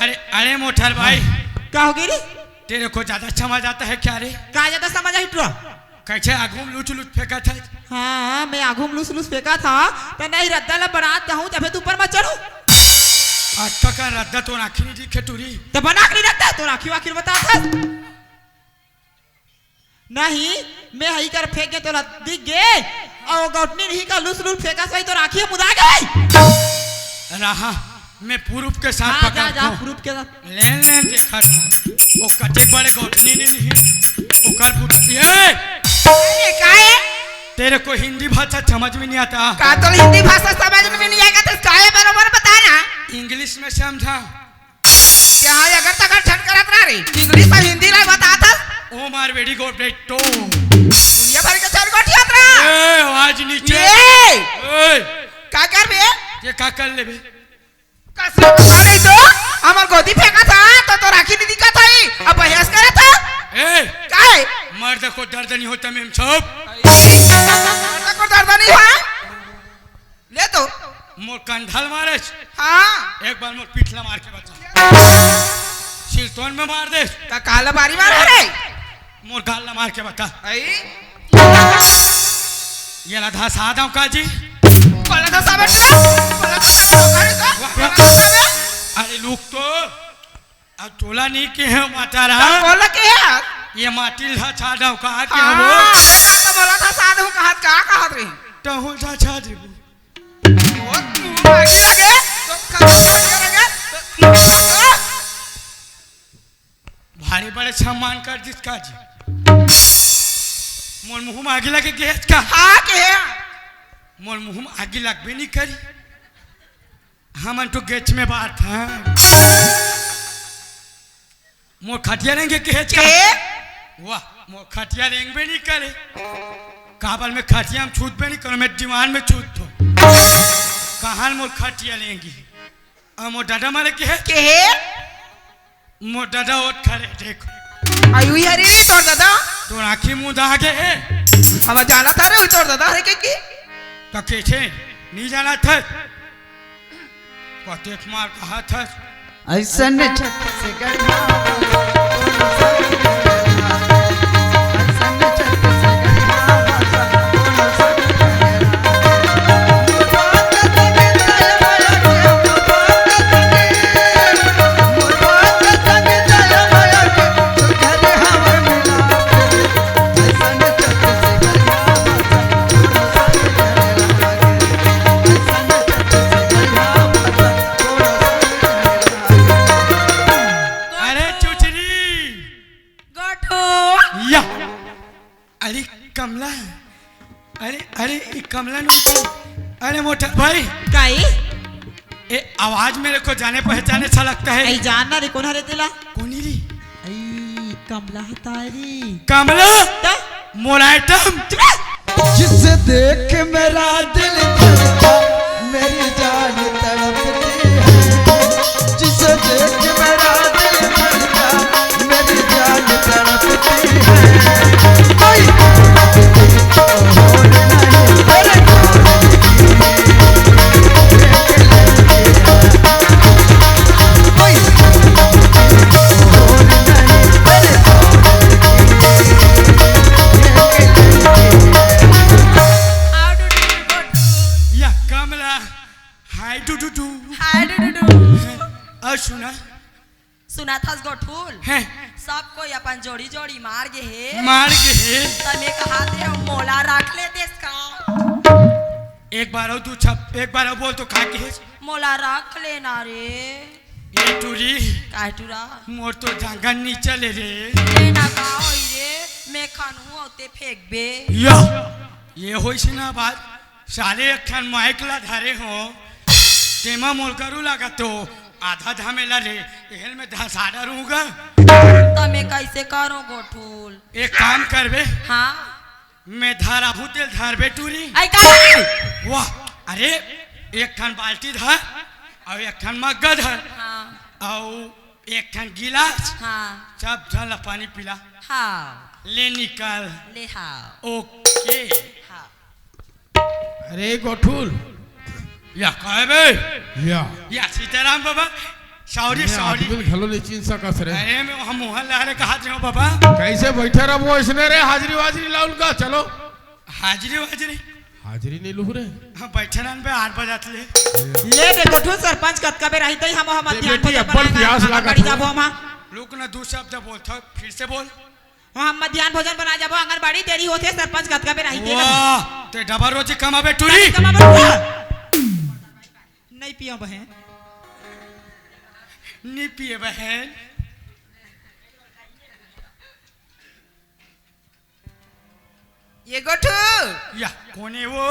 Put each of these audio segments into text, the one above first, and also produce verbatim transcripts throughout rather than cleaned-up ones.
अरे, अरे मोटर भाई, का हो गे रे? तेरे को ज्यादा समझ आता है क्या रे? का ज्यादा समझ आही टुरा? कैसे आघू म लुच लुच फेंकत है? हाँ, मैं आघू म लुच लुच फेंकत हँव, त नहीं रद्दा ला बनात कहूँ, तभे तू ऊपर म चढ़ू। अतका कन रद्दा तोर आँखी नहीं दिखे टूरी? त बना के नहीं रद्दा, तोर आँखी वाँखी बतात हस। नहीं, मैं हई कर फेंक के तोला दिख गे, अउ गौटनी नहीं का लुस लुस फेंका सही तोर आँखी मुदा गे। रहा, मैं proof के साथ हाँ, पकड़ जा, जा, दूँ। Proof के साथ। ले, ले, देखा तू। वो कते बड़े गौटनी नहीं है। ओकर बुट-, ये! ये का है? तेरे को हिंदी भाषा समझ में नहीं आता? का तो हिंदी भाषा समझ में नहीं आएगा तो का है बरोबर बता ना। English में समझा। क्या है अगर तकर ठन करत रहा रे? English अउ हिंदी ला बतात हस। ओ मार बेटी को बेटो। दुनिया भर के चार गोटी यात्रा। ए, आवाज नीचे। ये! ए! का करबे? ये का कर लेबे? कसरत करे तो हमर गोदी फेंकत हा, तो तोर आँखी नहीं दिखत हई, अब बहस करत हा। ए! का है? मर्द को दर्द नहीं होता मेम साहब। मर्द को दर्द नहीं होय? ले तो। मोर कंधा ल मारेस। हाँ। एक बार मोर पीठ ला मार के बता। सिरतोन में मार देस। का काला बारी मार रे? मोर गाल ला मार के बता। आई? ये ला धसा दंव का जी? बोला धसा बेटा, बोला धसा बेटा, बोला धसा बे। अरे लुक तो, अब तोला नहीं केहेंव माता राम। तब बोला के है? ये माटी ला धसा दंव का के हाँ, हो? तो बोला धसा दंव कहत का कहत रही? तहूँ धसा देबू। ओ, तू आगे लगे, तो खतम कर लगे, तो भारी बड़े सम्मान कर दिस का जी। मोर मुँह में आगी लगे गेस का? हाँ के? मोर मुँह में आगी लगबे नहीं करी। हमन तो गेच में बात है। मोर खटिया रेंगे गेच का? के? वाह, मोर खटिया रेंगबे नहीं करे। काबर मैं खटिया में छूतबे नहीं करूँ, मैं दीवान में छूत हो। कहाँ मोर खटिया रेंगे? अउ मोर दादा मारे के है? के है? मोर दादा ओत खड़े देख। आयु हरी रे तोर दादा? तोर आँखी मुदा गे हे। अब जाना था रे तोर दादा हरे के की? तो कैसे? नहीं जाना था? कतेक मार कहा था? ऐसन छत्तीसगढ़। अरे चुचरी। गोठू। या। अरे कमला, अरे, अरे, ई कमला नु, अरे मोटा भाई। काई? ए, आवाज मेरे को जाने पहचाने सा लगता है। आई जान ना रे, कोन हरे तेला? कोनी रे? आई, कमला हतारी। कमला? त? मोर item। चुप रह। जिसे देख मेरा दिल धड़का, मेरी जान तड़पती है। जिसे देख मेरा दिल धड़का, मेरी जान तड़पती है। कोई या कमला, हाय डू डू डू। हाय डू डू डू। और सुना? सुना थस गोठुल? हैं। सब कोई अपन जोड़ी जोड़ी मार गे हे। मार गे हे। त मैं कहा थे मोला रख लेतेस का? एक बार अउ तू छप, एक बार अउ बोल तो का कहे? मोला रख लेना रे। ए टूरी। काय टूरा? मोर तो जांगर नी चले रे। ए ना का होई रे, मैं खानू होते फेंकबे। या, ये होइस ना बात। साले एक ठन माइक ला धरे हो, तेमा मोर गरू लागत तो आधा धामेला रे, एहल में धसा डरूंगा। त मैं कैसे करूं गोठुल? एक काम करबे। हाँ। मैं धराहूँ तेल धरबे टूरी। आई का? वाह, अरे एक ठन बाल्टी धर, अउ एक ठन मग्गा धर, हाँ। अउ एक ठन गिलास, हाँ। सब झन ला पानी पिला। हाँ। ले निकल। ले हाँ। OK। हाँ। अरे गोठुल। या काय बे? या। या सीताराम बाबा, सॉरी, मैं सॉरी। आदमी घलो नहीं चिन सकस रे। अरे, मैं हम मोहन ला रे कहा थे बाबा। कैसे बैठे रहो वो इसने रे, हाजिरी वाजिरी लाउल का, चलो। हाजिरी वाजिरी? हाजिरी नहीं लूह रे। हाँ, बैठे रहन बे, आठ बजे ले। ले बे, गोठू सरपंच कतका बेर आही, तई हम, हम ए ध्यान बेटी, भजन अब्बड़ बनाए प्यास ना, लागत गाड़ी हे। जाबो हम। रुक ना, दू शब्द बोल, थो, फिर से बोल। हाँ, हम मध्यान्ह भोजन बना जाबो, आंगनबाड़ी देरी होथे, सरपंच कतका बेर आही, तेला वाह, ते डबल रोजी कमाबे टूरी। कमाबे टूरी। नहीं पियो बहन। नहीं पिए बहन। ये गोठू। या, कोने वो?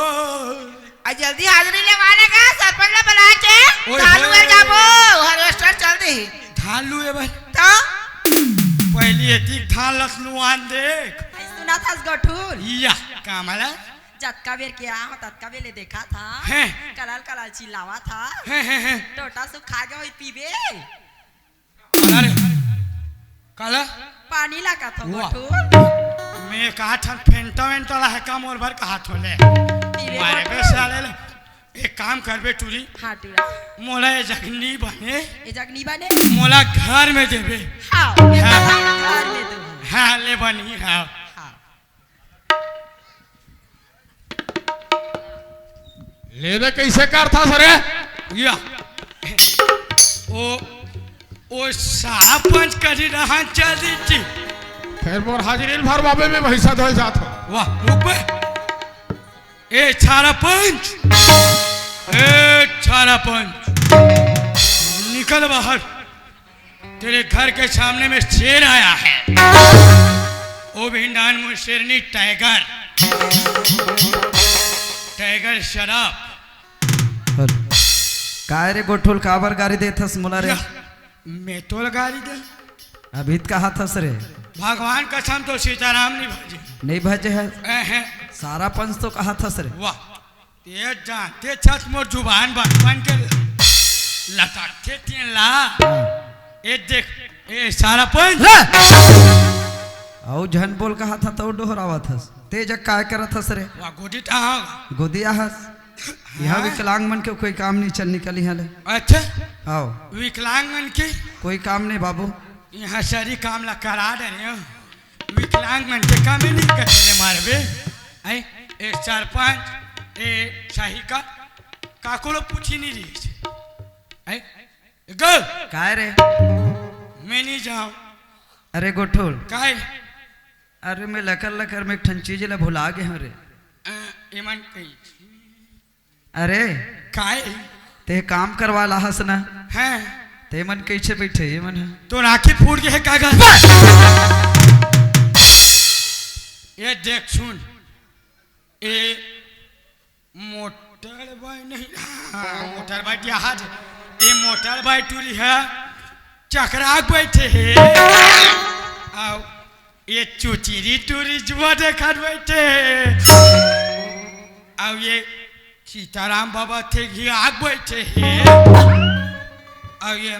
आ जल्दी हाजिरी लेवाना का, सरपंच ला बुला के ओए धान होए। लुए जाबो, harvester चल दे। धान लुए बर? तो? पहली एती धान लस लुआन देख। आई सुना था गोठू। या, का माला? जतका बेर के आ हो, ततका बेर ले देखा था। हैं? कलाल कलाल चिल्लावा था। हैं, हैं, हैं। टोटा सुखा गए होई पीबे। काला रे? काला? पानी लागत हो वाह। गोठू। मैं कहा था फेंटा वेंटा ला है का मोर भर कहा थो ले। पीबे मारे गोठू। बे साले ले। एक काम करबे टूरी। हाँ टूरा। मोला ए जगनी बने। ए जगनी बने। मोला घर में देबे। हाँ। हाँ। घर में दो। हाँ, ले बनी, हाँ। हाँ। लेबे कैसे करथा सरे? या। ओ, ओ सारा पंच करी रहा चल दी थी। फिर मोर हाजिरी भरवाबे में भैंसा धोए जात हो। वाह, रुक बे। ए सारा पंच, ए सारा पंच, निकल बाहर। तेरे घर के सामने में शेर आया है। ओ भिंडान मुंह शेरनी टाइगर, टाइगर शराब। हेलो। काय रे गोठुल, काबर गारी देथस मोला रे? या, मैं तो गारी दे। अभी त कहा थस रे। भगवान कसम तो सीताराम नहीं भजे। नहीं भजे है। ए, है। सारा पंच तो कहा थस रे। वाह। ये जानते छस मोर जुबान बचपन के लटकथे तेन ला। हाँ। ए देख, ए सारा पंच। ले! अउ झन बोल कहा था तो डोहरावा थस। ते जग काय करत हस रे? वाह, गोदी टहा। गोदी आहस। यहाँ हाँ। विकलांग मन के कोई काम नहीं चल निकली हले। अच्छा। आओ। विकलांग मन के? कोई काम नहीं बाबू। यहाँ सारी काम ला करा डरे हो। विकलांग मन के काम नहीं करने मारबे। आई, ए सरपंच, ए सहायिका, काको लो पूछी नहीं रही। आई, गो। काय रे? मैं नहीं जाऊँ। अरे गोठुल। काय? अरे मैं लकर लकर में एक ठन चीज ला भुला गे हूँ रे। अ, एमन कही। अरे। काय? ते काम करवा लाहस ना? हैं। ते मन कैसे बैठे ये मन है? तो राखी फूट गए है कागज। ये देख सुन। ए मोटर बाई नहीं, हाँ, मोटर बाई क्या हाथ? ए मोटर बाई टूरी है, चकरा के बैठे है। आओ, ये चुचिरी टूरी जुआ देखत बैठे है। आओ, ये सीताराम बाबा थे घी आग बैठे है। आओ, ये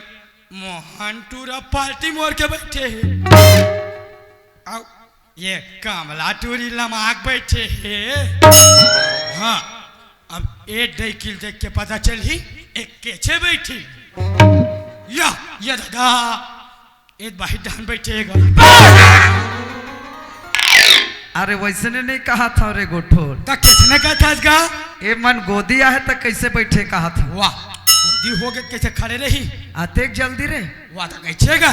मोहन टूरा पार्टी मोर के बैठे है। आओ, ये कमला टूरी लमाक बैठे हे। हाँ, अब ए डैकिल देख के पता चलही, ए केछे बैठी। या, ये दादा, ए बाहिर डाहन बैठे हे गा। अरे, वैसने नहीं कहा था रे गोठोर। त केछने कहा था गा? ए मन गोदी आहे त कैसे बैठे कहा था? वाह, गोदी हो गए कैसे खड़े रही? अतेक जल्दी रे? वाह, त कैसे गा?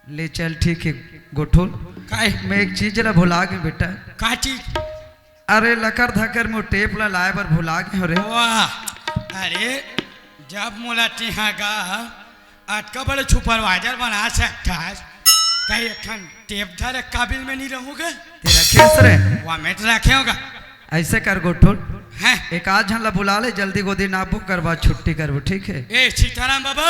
ले चल, ठीक है गोठुल। काय? मैं एक चीज ला भुला गे बेटा। का चीज? अरे लकर धकर में टेप ला लाए बर भुला गे हो रे। वाह, अरे जब मोला तिहा गा अतका बड़े सुपरवाइजर बना सकथस, कहीं एक ठन टेप धरे काबिल में नहीं रहूंगा। ते रखेस रे? वाह, मैं तो रखे होगा। ऐसे कर गोठुल, हैं? एक आध झन ला बुला ले, जल्दी गोदी नापबो, कर बाद छुट्टी करबो, ठीक है? ए सीताराम बाबा,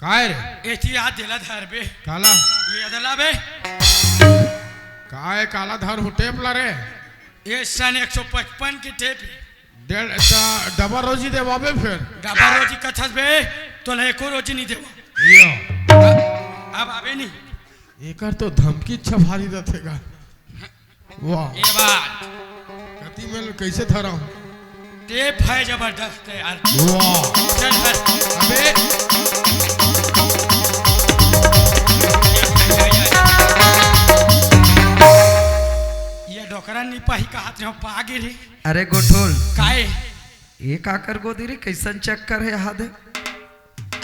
काय रे? एती आ देला धर बे। काला? ये दला बे। काय काला धर हूँ टेप ला रे? ये सन एक सौ पचपन की टेप। डेढ़, ता डबल रोजी देवाबे फिर। डबल रोजी कथस बे, तो ला एको रोजी नहीं देवा। यो। अब आबे नहीं। एकर तो धमकी अच्छा भारी रथेगा। वाह। ये बात। कति में कैसे धरा हूँ? टेप है जबरदस्त है यार। वाह। चल हट। अबे। ये डोकरा निपाही का हाथ में पागे रे। अरे गोठुल। काहे? ये काकर गोदी रे, कैसन चक्कर है हाथ?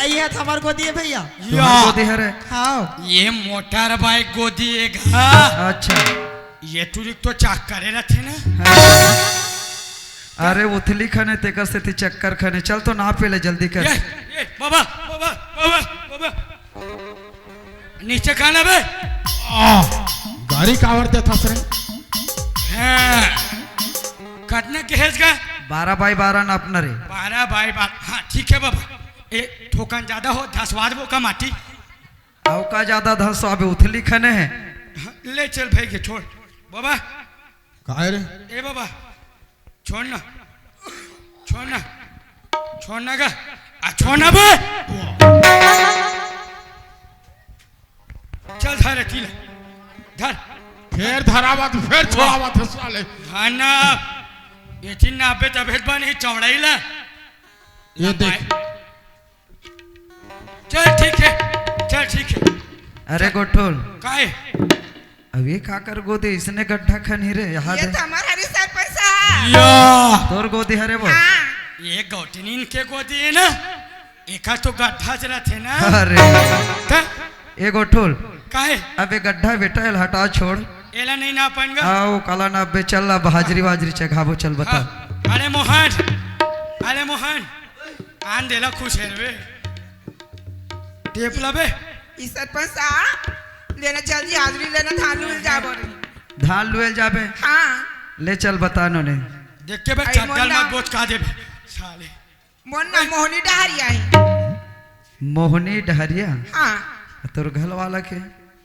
अइहा त हमर गोदी है भैया। तुम्हार या। गोदी हरे? हाँ। ये मोटर बाइक गोदी एक हा। अच्छा। ये टुरी तो चक्कर रथे ना। हाँ। अरे उथली खने तेकर सेती चक्कर खने। चल तो नाप ले जल्दी कर। ये, ये, बाबा, बाबा, बाबा, बाबा। नीचे खाना बे। आ, गाड़ी कावर देथस रे? हाँ। कतना के हेज का? बारह बाई बारह नापना रे। बारह बाई बारह। हाँ, ठीक है बाबा। ए, थोकन ज्यादा हो, धसवा देबो का माटी? अउ का ज्यादा धसवाबे, उथली खने है। हाँ, ले चल भाई के छोड़। बाबा। काय रे? ए बाबा, छोड़ ना। छोड़ ना। छोड़ ना गा। आ, छोड़ ना बे। चल धर, एती ले। धर। फेर धरावत, फेर छोड़ावत है साले। हाँ ना। एती ना अबे तबीयत बनी चौड़ाई ला। ये देख। चल ठीक है, चल ठीक है। अरे गोठुल। काहे? अब ये काकर गोदी इसने गड्ढा खनी रे, यहाँ ये दे। तो हमार हरी सरपंच साहब। या। तोर गोदी हरे वो। हाँ। ये गौटनीन के गोदी है ना, एका तो गड्ढा च रथे ना। अरे। त? ए गोठुल। काहे? अब ये गड्ढा बेटा, एला हटा छोड़। एला नहीं नापन गा। आओ, काला नाप बे, चल अब हाजरी वाजरी चघाबो, चल बता। हाँ। अरे मोहन, अरे मोहन, आन देला खुश है रे। टेप लाबे। ई सरपंच साहब, लेना जल्दी हाजरी लेना, धान लुएल जाबो रे। धान लुएल जाबे? हाँ। ले चल बता नोने। देख के बे, अरे चड्डल मोंडा। मत बोच का देबे, साले। मोर नाम मोहनी डहरिया है। मोहनी डहरिया? हाँ। तोर घर वाला के?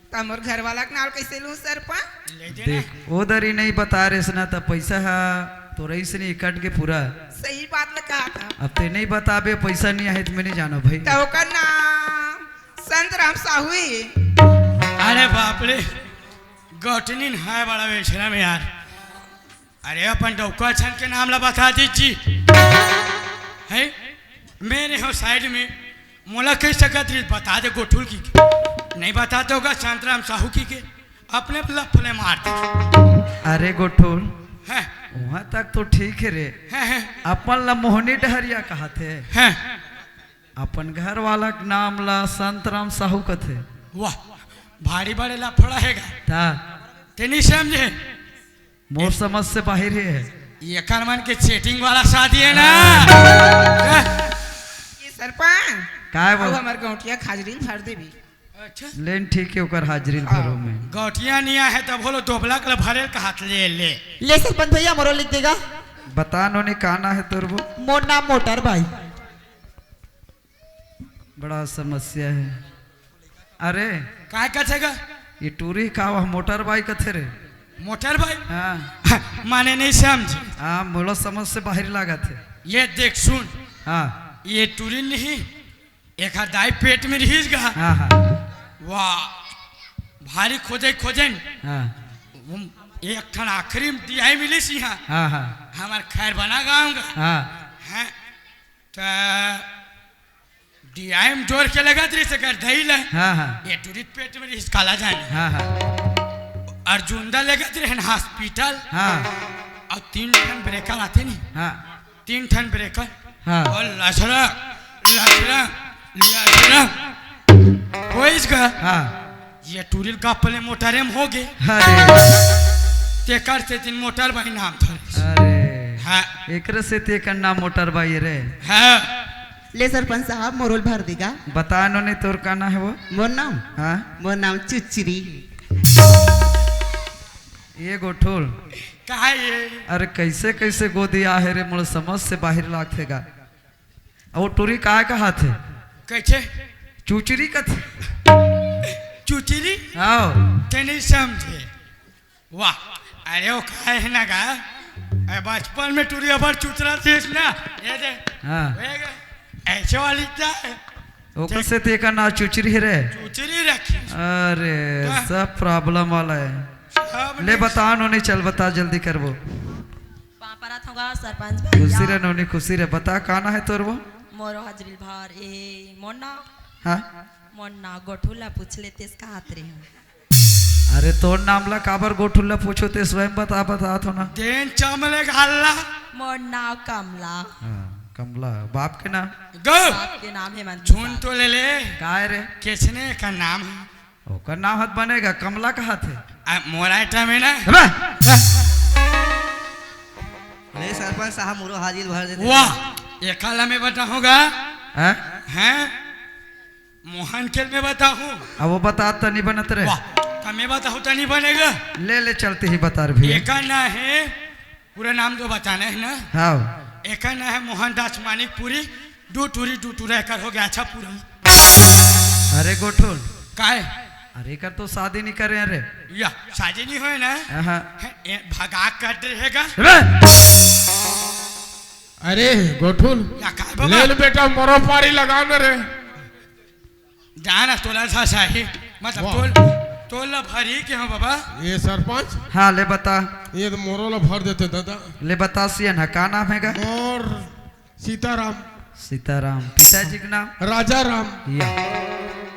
त मोर घर वाला के नाम कैसे लूं सरपंच? ले दे ना। देख, ओ दरी नहीं बता रेस ना, त पैसा हा तोर ऐसे नहीं कट के पूरा। सही बात ल कहा था। अब ते नहीं बताबे, पैसा नहीं आहे त मैं नहीं जानो भाई। त ओकर नाम संतराम साहू ही। अरे बाप रे, गौटनीन है बड़ा बेशरम यार। अरे अपन डौका छन के नाम ला बता दीजिए। हैं? मैं रहे हूँ साइड में, मोला कह सकत रही, बता दे गोठुल की के। नहीं बता तो होगा शांतराम साहू की के, अपने लफले मार दे। अरे गोठुल, हैं? वहाँ तक तो ठीक है रे। हैं, हैं। अपन ला मोहनी डहरिया कहा थे। हैं। अपन घर वाला के नाम ला संतराम साहू कथे। वाह, भारी बड़े लफड़ा हैगा। ता? ते नहीं समझे? मोर समझ से बाहर ही है। एकर मन के चीटिंग वाला शादी है ना। हाँ। ये सरपंच, काय बोल? अब हमार गौटिया खाजरी भर देबी। अच्छा। लेन ठीक है, ओकर हाजरी भरो में। गौटिया नहीं आहे तब बोलो दोबला के भरे का हाथ ले ले। ले सरपंच भैया, मोरो लिख देगा। बता नोनी, का ना है तोर वो? मोर नाम मोटर भाई। बड़ा समस्या है। अरे। काय कथे गा? ये टूरी का वह मोटर बाइक कथे रे? Motor bike? हाँ। माने नहीं समझ। हाँ, मोला समझ से बाहर लागत है। ये देख सुन। हाँ। ये टूरी नहीं, एक दाई पेट में रहीस गा। हाँ, हाँ। वाह, भारी खोजे खोजे न। हाँ। वो एक ठन आखिरी में दिहाई मिलिस इहाँ। हाँ, हाँ। हमार खैर बना गाँव गा। हाँ। हैं? त डियाई म जोर के लगत रहिस एकर दई ल। हाँ, हाँ। ए टुरी पेट में रहिस काला जानी। हाँ, हाँ। अर्जुंदा लगत रहे न हॉस्पिटल। हाँ। अउ तीन ठन ब्रेकर आथे नी। हाँ। तीन ठन ब्रेकर। हाँ। अउ लसरा, लसरा, लसरा। होइस गा। हाँ। ये टूरी ल का अपने मोटरे म होगे। अरे। तेकर सेती मोटर बाई नाम धरे। अरे। हाँ। एकरे सेती एकर नाम मोटर बाई रे। हाँ। ले सरपंच साहब, मोरो ल भर देगा। बता नोनी, तोर का नाम है वो? मोर नाम? हाँ। मोर नाम चुचरी। ये गोठुल। का है ये? अरे कैसे कैसे गोदी आहे रे, मोर समझ से बाहर लागथे गा। अउ टुरी काय कहाथे? कैसे? चुचरी कथे। चुचरी? आओ। ते नहीं समझे। वाह, अरे वो काय है ना गा, ए, बचपन में टुरी अबर चुचरा थिस ना, ये दे, हाँ। ये दे, ऐसे वाली क्या है? ओकर सेती एकर नाम चुचरी है रे। चुचरी रखी। अरे, हाँ। सब problem वाला है। सब ले नहीं बता नोनी, चल बता, जल्दी करबो। पाँव परत हँव गा सरपंच भैया। खुशी रहे नोनी, खुशी रहे। बता, का ना हे तोर वो? मोरो हाजिरी भर ए, मोर ना। हाँ? मोर ना गोठुल ला पूछ लेतेस का हाथ रे हम। अरे, तोर नाम ला काबर गोठुल ला पूछो, ते स्वयं बता, बता तो ना। देन चामले घालला। मोर नाम कमला। हाँ, कमला। बाप के नाम? गो। बाप के नाम हेमंत सुन प्रसाद। तो ले ले। काय रे? किसने का नाम है? ओकर नाम हत बनेगा, कमला कहा थे। आ, मोर आइटम है ना? अबे! अरे सरपंच साहब, मुरो हाजिर भर देते। वाह, एकाला में बताऊंगा। हैं? हैं? मोहन खेल में बताऊं। अब वो बता त नहीं बनत रे। वाह, त मैं बताऊं त नहीं बनेगा। ले, ले, चलते ही बता रहे भैया। एका ना है, पूरा नाम तो बताना है ना। हाँ। एका ना है मोहनदास मानिकपुरी, दू टूरी दू टूरा एकर हो गया। अच्छा, पूरा। अरे गोठुल। काय? अरे, एकर तो शादी नहीं करे रे। या, शादी नहीं होए ना? हाँ। है, ए, भगा कर दे है का? अबे! अरे गोठुल, या काय बाबा? ले ले बेटा, मोरो पारी लगा न रे। जाना तोला सा साही, मतलब वाह। तोल, तोला भरी के हो बाबा। ये सरपंच? हाँ, ले बता। ये तो मोरो ला भर देते दादा। ले बता सियन, हाँ, का नाम है का? मोर सीताराम। सीताराम। पिताजी के नाम? राजा राम। या।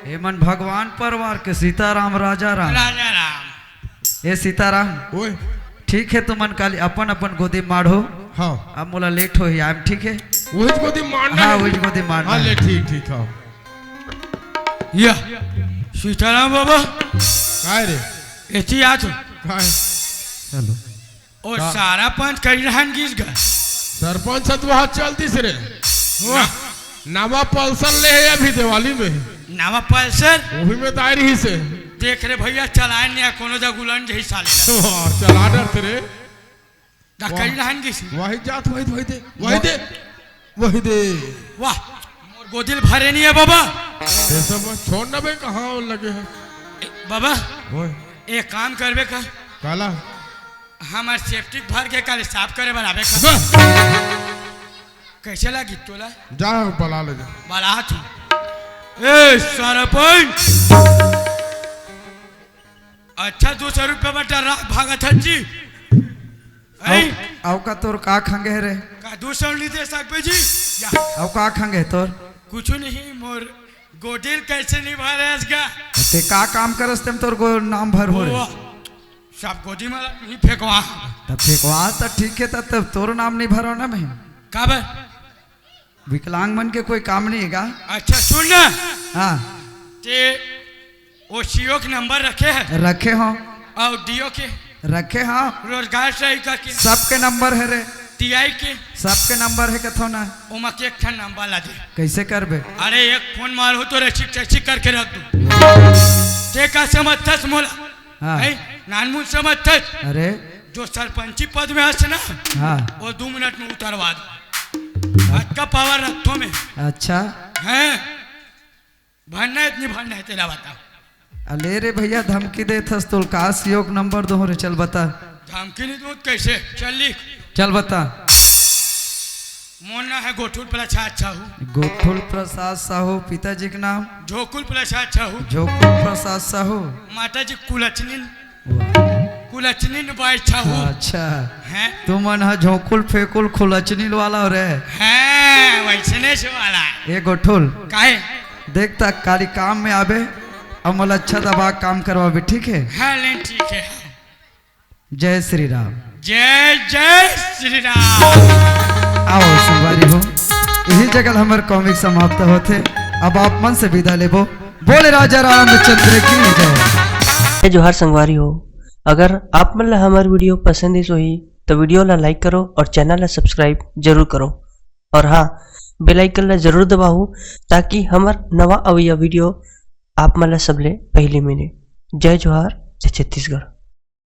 ए मन भगवान परिवार के सीताराम, राजा राम। राजा राम। ए सीताराम। ओए। ठीक है, तुमन काली अपन अपन गोदी माढ़ो। हाँ। अब मोला लेट हो ही आयम, ठीक है? वही गोदी माढ़ना हाँ, है। वही गोदी माढ़ना हाँ, है। ले, ठीक, ठीक, हाँ। या, सीताराम बाबा। काय रे? एती आ तो। काय? चलो। ओ का? सारा पंच करी रहन गिस गा। सरपंच ह तो वहाँ चल दिस रे। वाह। नवा पल्सर ले हे अभी दिवाली में। नवा पल्सर? वही में ताय रही से। देख रे भैया, चलाए नहीं कोनो जगह उलन जही साले ला। वाह, चला डरते रे। दा वाह। करी रहन गिस। वही जात, वही, वही दे, वही वाह। दे, वही दे। वाह, मोर गोदिल भरे नहीं है बाबा। ये सब छोड़ ना बे, कहाँ लगे है? ए, बाबा, ओए। एक काम करबे का? काला? हमार सेप्टिक भर के काले साफ करे बर आबे का? जा। कैसे लगी तोला? जा, बला ले जा। बला तू। ए, सरपंच। अच्छा, दो सौ रुपया में डरा भागत है जी। ऐ? अउ, अउ का तोर का खंगे रे? का दो सौ नहीं दे सकबे जी? या। अउ का खंगे तोर? कुछ नहीं, मोर गोदिल कैसे नहीं भरे इसका? ते का काम करस तेम तोर गो नाम भर हो रे? वाह। सब गोदी में नहीं फेंकवा। तब फेंकवा त ठीक है, तब, तब तोर नाम नहीं भरो ना मैं। काबर? विकलांग मन के कोई काम नहीं है का? अच्छा सुन ना। हाँ। ते ओ सीओ के नंबर रखे है? रखे हो। और डीओ के? रखे हो। रोजगार सहायिका के? सबके नंबर है रे। टीआई के? सबके नंबर है कथो ना। ओमा के एक ठन नंबर ला दे। कैसे करबे? अरे एक फोन मारो तो रचिक चचिक करके रख दो। ते का समझथस मोला? हाँ। हैं? नानमुन समझथस? अरे। जो सरपंची पद में हस ना, हाँ। वो दो मिनट में उतरवा दो। अतका पावर रखथो मैं। अच्छा। हैं? भरना है, इतनी भरना है, तेरा बता। अले रे भैया, धमकी देथस तोल का? सीओ के नंबर दो रे, चल बता। धमकी नहीं दूँ, कैसे? चल लिख। चल बता। मोर नाम है गोठुल प्रसाद साहू। गोठुल प्रसाद साहू, पिताजी के नाम? झोकुल प्रसाद साहू। झोकुल प्रसाद साहू। माता जी कुलचनिन। वाह। कुलचनिन बाई साहू। अच्छा। हैं? तुमन ह झोकुल फेकुल खुलचनिन वाला हो रे। हैं, वैसने से वाला। ए गोठुल। काहे? देख तक काली काम में आबे, अब मोला अच्छा दबा काम करवाबे, ठीक है? हाँ, ले ठीक है। जय श्री राम। जय जय श्री राम। आओ संगवारी हो, यही जगह हमर कॉमिक समाप्त होथे। अब आप मन से विदा लेबो। बोले राजा रामचंद्र की जय। जय जोहार संगवारी हो, अगर आप मन ला हमर वीडियो पसंद आइस होही तो वीडियो ला लाइक करो और चैनल ला सब्सक्राइब जरूर करो। और हाँ, बेल आइकन ला जरूर दबाओ ताकि हमर नवा अवइया वीडियो आप मन ला सबले पहली मिले। जय जोहार, जय छत्तीसगढ़।